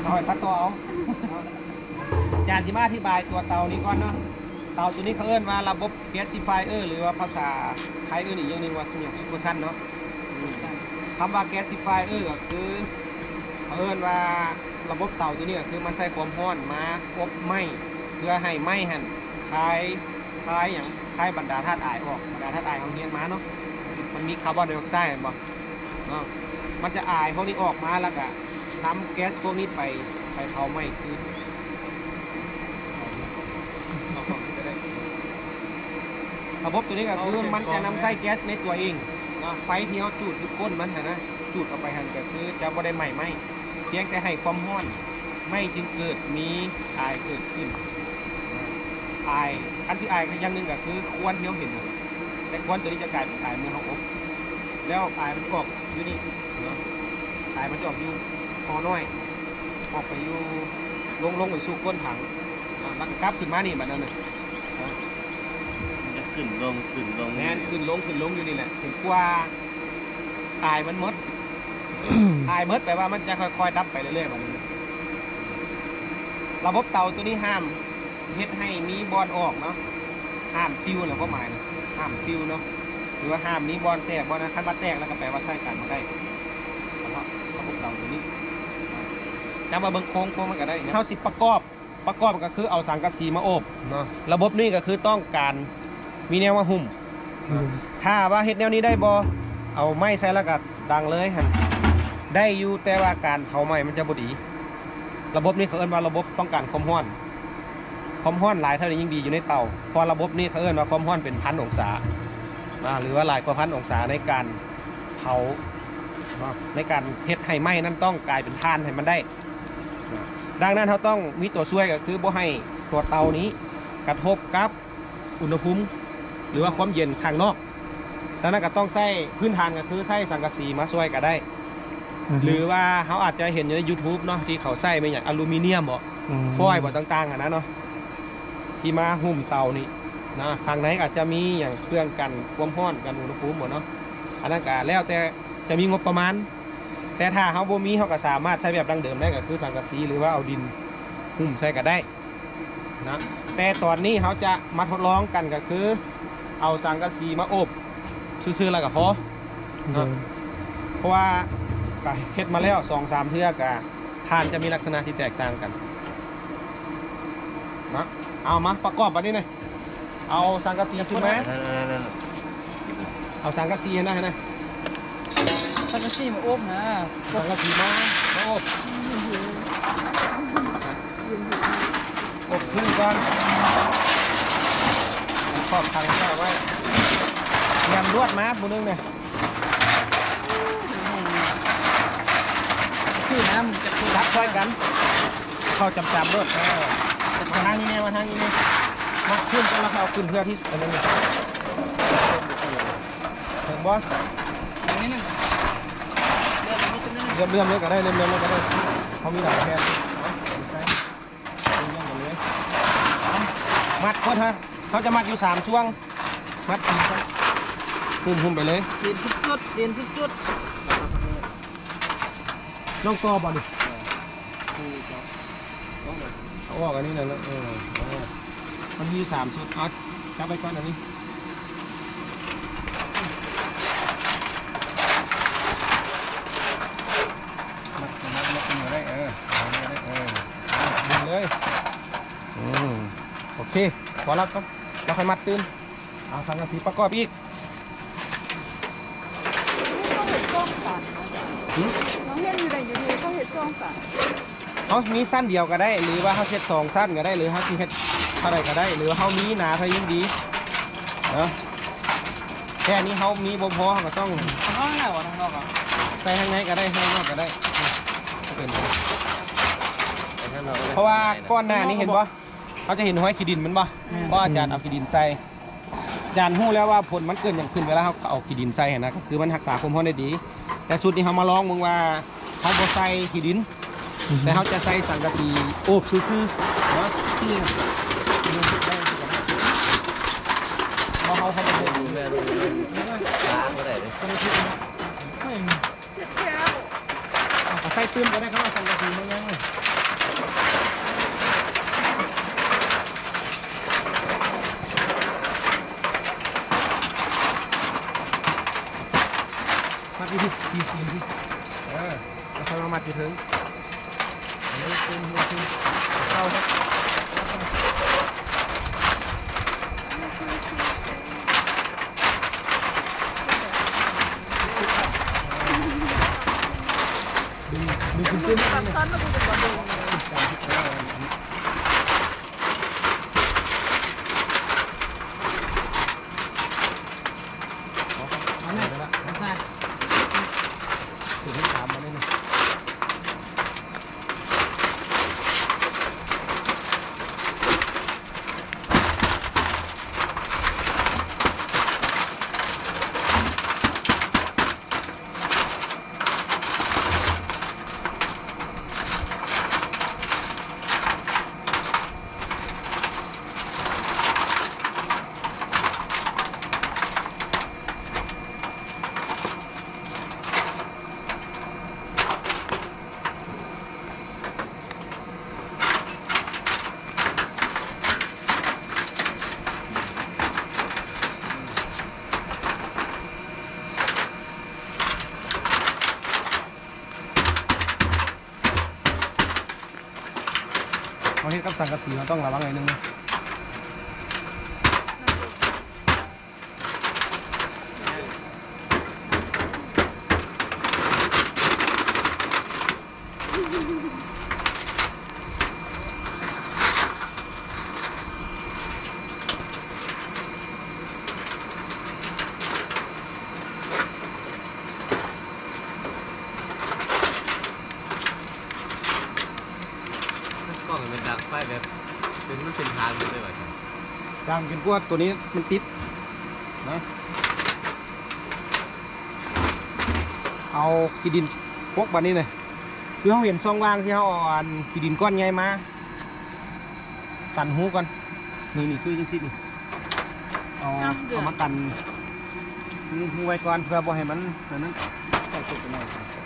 ເອົາໄປຕັດຕໍ່ເອົາ. ຈານຊິມາອະທິບາຍຕົວເຕົານີ້ກ່ອນເນາະ. ເຕົາຕົວນີ້ເຂົາເອີ້ນວ່າລະບົບ gasifier ຫຼືວ່າພາສາໄທເອີ້ນອີກຢ່າງໜຶ່ງວ່າ ສຸຍາງ super shunt ເນາະ. ຄຳວ່າ gasifier ກໍຄື ເຂົາເອີ້ນວ່າລະບົບເຕົາຕົວນີ້ກໍຄືມັນໃຊ້ຄວາມຮ້ອນມາອົບໄມ້ ເພື່ອໃຫ້ໄມ້ຫັ້ນຄາຍ ຄາຍຫຍັງ ຄາຍບັນດາທາດອາຍອອກ. ບັນດາທາດອາຍເຮົາຮຽນມາເນາະ ມັນມີຄາບອນໄດອອກໄຊແມ່ນບໍ່? ເນາະ ມັນຈະອາຍພວກນີ້ອອກມາ ແລ້ວກະນຳແກັສພວກນີ້ໄປ ໄປເຜົາໄໝ້ຄືນ. ລະບົບຕົວນີ້ກໍຄືມັນຈະນຳໃຊ້ແກັສໃນຕົວເອງເນາະ ໄຟທີ່ເຮົາຈູດຢູ່ກົ້ນມັນຫັ້ນນະ ຈູດເຂົ້າໄປຫັ້ນກໍຄືຈະບໍ່ໄດ້ໄໝ້ໄມ້ ພຽງແຕ່ໃຫ້ຄວາມຮ້ອນ ໄມ້ຈຶ່ງເກີດມີອາຍເກີດຂຶ້ນ. ອາຍ ອັນຊິອາຍຢ່າງໜຶ່ງກໍຄືຄວັນທີ່ເຮົາເຫັນນັ້ນແຫຼະ ແຕ່ຄວັນຕົວນີ້ຈະກາຍເປັນອາຍເມື່ອເຮົາອົບ ແລ້ວອາຍມັນຈະອອກຢູ່ນີ້ເນາະ ອາຍມັນຈະອອກຢູ່ຫໍນ້ອຍ ອອກໄປຢູ່ ລົງ ລົງໄປສູ່ກົ້ນຖັງ ອາ ແລ້ວກໍກັບຂຶ້ນມານີ້ບາດນັ້ນນະ ອາ ມັນຈະຂຶ້ນລົງ ຂຶ້ນລົງ ແມ່ນ ຂຶ້ນລົງ ຂຶ້ນລົງຢູ່ນີ້ແຫຼະ ຈົນກວ່າ ອາຍມັນໝົດ ອາຍໝົດ ແປວ່າມັນຈະຄ່ອຍໆດັບໄປເລື້ອຍໆ ບາດນີ້. ລະບົບເຕົາຕົວນີ້ຫ້າມເຮັດໃຫ້ມີບ່ອນອອກເນາະ ຫ້າມຟິວນະ ຄວາມໝາຍນະ ຫ້າມຟິວນະ ຫຼືວ່າຫ້າມມີບ່ອນແຕກ ບ່ອນນັ້ນ ຄັນວ່າແຕກແລ້ວກໍແປວ່າໃຊ້ການບໍ່ໄດ້ ສຳລັບລະບົບເຕົາຕົວນີ້. ຈະມາເບິ່ງໂຄງ ໂຄງມັນກໍໄດ້ ເຮົາຊິປະກອບ ປະກອບກໍຄືເອົາສັງກະສີມາໂອບເນາະ. ລະບົບນີ້ກໍຄືຕ້ອງການມີແນວມາຫຸ້ມເນາະ. ຖ້າວ່າເຮັດແນວນີ້ໄດ້ບໍ່? ເອົາໄມ້ໃສ່ແລ້ວກໍດັງເລີຍຫັ້ນ ໄດ້ຢູ່ ແຕ່ວ່າການເຜົາໄໝ້ມັນຈະບໍ່ດີ. ລະບົບນີ້ເຂົາເອີ້ນວ່າລະບົບຕ້ອງການຄວາມຮ້ອນ ຄວາມຮ້ອນຫຼາຍເທົ່າໃດຍິ່ງດີຢູ່ໃນເຕົາ ເພາະວ່າລະບົບນີ້ເຂົາເອີ້ນວ່າຄວາມຮ້ອນເປັນພັນອົງສາ ອາ ຫຼືວ່າຫຼາຍກວ່າພັນອົງສາໃນການເຜົາເນາະ ໃນການເຮັດໃຫ້ໄມ້ນັ້ນຕ້ອງກາຍເປັນຖ່ານໃຫ້ມັນໄດ້. ດັ່ງນັ້ນເຮົາຕ້ອງມີຕົວຊ່ວຍ ກໍຄືບໍ່ໃຫ້ຕົວເຕົານີ້ກະທົບກັບອຸນຫະພູມ ຫຼືວ່າຄວາມເຢັນຂ້າງນອກ. ດັ່ງນັ້ນກໍຕ້ອງໃຊ້ ພື້ນຖານກໍຄືໃຊ້ສັງກະສີມາຊ່ວຍກໍໄດ້ ຫຼືວ່າເຮົາອາດຈະເຫັນຢູ່ໃນ YouTube ເນາະ ທີ່ເຂົາໃຊ້ແມ່ນຫຍັງ ອາລູມີນຽມບໍ ຟອຍບໍ ຕ່າງໆຫັ້ນນະເນາະ ທີ່ມາຫຸ້ມເຕົານີ້ນະ. ຂ້າງໃນອາດຈະມີຫຍັງ ເຄື່ອງກັນຄວາມຮ້ອນ ກັນອຸນຫະພູມບໍເນາະ ອັນນັ້ນກໍແລ້ວແຕ່ຈະມີງົບປະມານ. ແຕ່ຖ້າເຮົາບໍ່ມີ ເຮົາກໍສາມາດໃຊ້ແບບດັ້ງເດີມໄດ້ ກໍຄືສັງກະສີ ຫຼືວ່າເອົາດິນຫຸ້ມໃສ່ກໍໄດ້ນະ. ແຕ່ຕອນນີ້ເຮົາຈະມາທົດລອງກັນ ກໍຄືເອົາສັງກະສີມາໂອບຊື່ໆ ແລ້ວກໍພໍເນາະ ເພາະວ່າກໍເຮັດມາແລ້ວສອງສາມເທື່ອ ກໍຖ່ານຈະມີລັກສະນະທີ່ແຕກຕ່າງກັນເນາະ. ເອົາມາປະກອບບັດນີ້ນະ. ເອົາສັງກະສີຂຶ້ນມາ ເອົາສັງກະສີຫັ້ນນະ ຫັ້ນນະ ສັງກະສີມາອົບນະ ເອົາສັງກະສີມາ ມາອົບ ອົບຄືນກ່ອນ ຂອບຖັງແຊ່ໄວ້ ຕຽມລວດມາຜູ້ໜຶ່ງນະ ຄືນນະ ຈັບຊ່ອຍກັນ. ເຂົ້າຈຳໆໂລດ ເອີ ມາທາງນີ້ແດ່ ມາທາງນີ້ແດ່ ມາຂຶ້ນກ່ອນ ແລ້ວເອົາຂຶ້ນເທື່ອທີ່ອັນນັ້ນນີ້ ເຫັນບໍ່? ເຫຼື້ອມໆເລີຍກໍໄດ້ ເຫຼື້ອມໆເລີຍກໍໄດ້ ເຮົາມີຫຼາຍແຜ່ນ ມັດເພິ່ນ ເຮົາຈະມັດຢູ່ສາມຊ່ວງ ມັດ ຫຸ້ມໆໄປເລີຍ ເດັ່ນສຸດໆ ເດັ່ນສຸດໆ. ນ້ອງຕໍ່ບໍ່ນີ້? ເອີ ເອົາອອກອັນນີ້ນະ ເອີ ເອີ ມັນມີສາມຊຸດ ເອົາ ຈັບໄວ້ກ່ອນອັນນີ້ ມັດ ມັດ ມັດຂຶ້ນມາໄດ້ ເອີ ເອົາໄດ້ ເອີ ດຶງເລີຍ ອືມ ໂອເຄ ພໍແລ້ວ ແລ້ວຄ່ອຍມັດຕື່ມ. ເອົາສັງກະສີປະກອບອີກ ເຂົາເຮັດສອງຊັ້ນນະ ຫຶ? ນ້ອງເຫັນຢູ່ໃນຢູທູບເຂົາເຮັດສອງຊັ້ນ ເຮົາມີຊັ້ນດຽວກໍໄດ້ ຫຼືວ່າເຮົາເຮັດສອງຊັ້ນກໍໄດ້ ຫຼືເຮົາຊິເຮັດເທົ່າໃດກໍໄດ້ ຫຼືວ່າເຮົາມີໜາເທົ່າໃດຍິ່ງດີເນາະ ແຕ່ອັນນີ້ເຮົາມີບໍ່ພໍ ເຮົາກໍຕ້ອງ ທາງນອກກໍໄດ້ ທາງນອກກໍ ໃສ່ທາງໃນກໍໄດ້ ທາງນອກກໍໄດ້ ເພາະວ່າກ່ອນໜ້ານີ້ເຫັນບໍ່? ເຮົາຈະເຫັນຮອຍຂີ້ດິນແມ່ນບໍ່? ແມ່ນ ເພາະອາຈານເອົາຂີ້ດິນໃສ່ ອາຈານຮູ້ແລ້ວວ່າຜົນມັນເກີດຫຍັງຂຶ້ນເວລາເຮົາເອົາຂີ້ດິນໃສ່ຫັ້ນນະ ກໍຄືມັນຮັກສາຄວາມຮ້ອນໄດ້ດີ ແຕ່ຊຸດນີ້ເຮົາມາລອງເບິ່ງວ່າເຮົາບໍ່ໃສ່ຂີ້ດິນ ອືຮຶ ແຕ່ເຮົາຈະໃສ່ສັງກະສີໂອບຊື່ໆເນາະ ເພາະເຮົາ ເຮົາບໍ່ໃສ່ດິນ ລ້າງບໍ່ໄດ້ເດ້. ໃສ່ຕື່ມກໍໄດ້ ເຂົາເອົາສັງກະສີມາຍັງ. ມັດຢູ່ພີ້ ພີ້ ພີ້ ພີ້ ເອີ ແລ້ວຄ່ອຍມາມັດຢູ່ເທິງ. ອັນນີ້ຕື່ມຫົວຂຶ້ນ ເອົາເຂົ້າ ດຶງ ດຶງຂຶ້ນ ດຶງຂຶ້ນ ເອົາແມ່ນ ເອົາຊາ ເອົາຊາ ເອົາຊາ. ເຮົາເຮັດກັບສັງກະສີ ເຮົາຕ້ອງລະວັງໜ້ອຍໜຶ່ງເນາະ. ກ້ອງມັນດັງໄຟແບບ ເປັນ ມັນເປັນທາງຢູ່ເລີຍວ່າຊັ້ນ. ຢ່າງເປັນກວດໂຕນີ້ມັນຕິດນະ ເອົາຂີ້ດິນປົກບາດນີ້ນະ ຄືເຮົາເຫັນຊ່ອງວ່າງທີ່ເຮົາເອົາອັນຂີ້ດິນກ້ອນໃຫຍ່ມາຕັນຮູກ່ອນ ນີ້ ນີ້ຄືຈັ່ງຊີ້ນີ້ ເອົາ ເອົາມາຕັນຮູໄວ້ກ່ອນ ເພື່ອບໍ່ໃຫ້ມັນ ອັນນັ້ນ ໃສ່ຕົກໄປໜ້ອຍ.